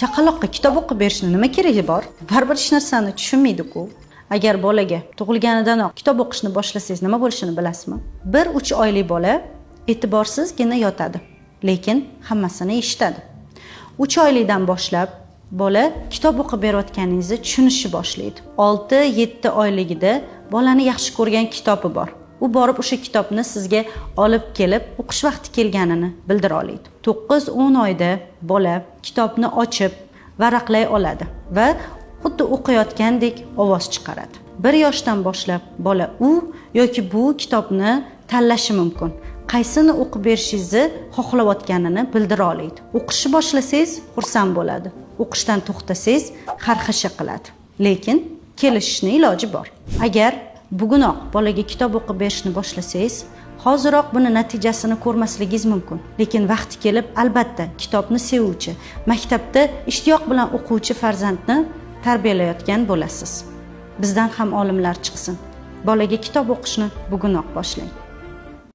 Chaqaloqqa kitob o'qib berishni nima keragi bor? Baribir hech narsani tushunmaydi-ku. Agar bolaga tug'ilganidanoq kitob o'qishni boshlasangiz, nima bo'lishini bilasizmi? 1-3 oylik bola e'tiborsizgina yotadi, lekin hammasini eshitadi. 3 oylikdan boshlab bola kitob o'qib berayotganingizni tushunishni boshlaydi. 6-7 oyligida bolani yaxshi ko'rgan kitobi bor. U borib o'sha kitobni sizga olib kelib, o'qish vaqti kelganini bildira oladi. 9-10 oyda bola kitobni ochib varaqlay oladi va xuddi o'qiyotgandek ovoz chiqaradi. 1 yoshdan boshlab bola u yoki bu kitobni tanlashi mumkin. Qaysini o'qib berishingizni xohlayotganini bildira oladi. O'qishni boshlasangiz, xursand bo'ladi. O'qishdan to'xtasangiz, xarxasha qiladi. Lekin kelishishni iloji bor. Agar bugunoq bolaga kitob o'qib berishni boshlasangiz, hoziroq buni natijasini ko'rmasligingiz mumkin. Lekin vaqti kelib, albatta, kitobni sevuvchi, maktabda ishtiyoq bilan o'quvchi farzandni tarbiyalayotgan bo'lasiz. Bizdan ham olimlar chiqsin. Bolaga kitob o'qishni bugunoq boshlang.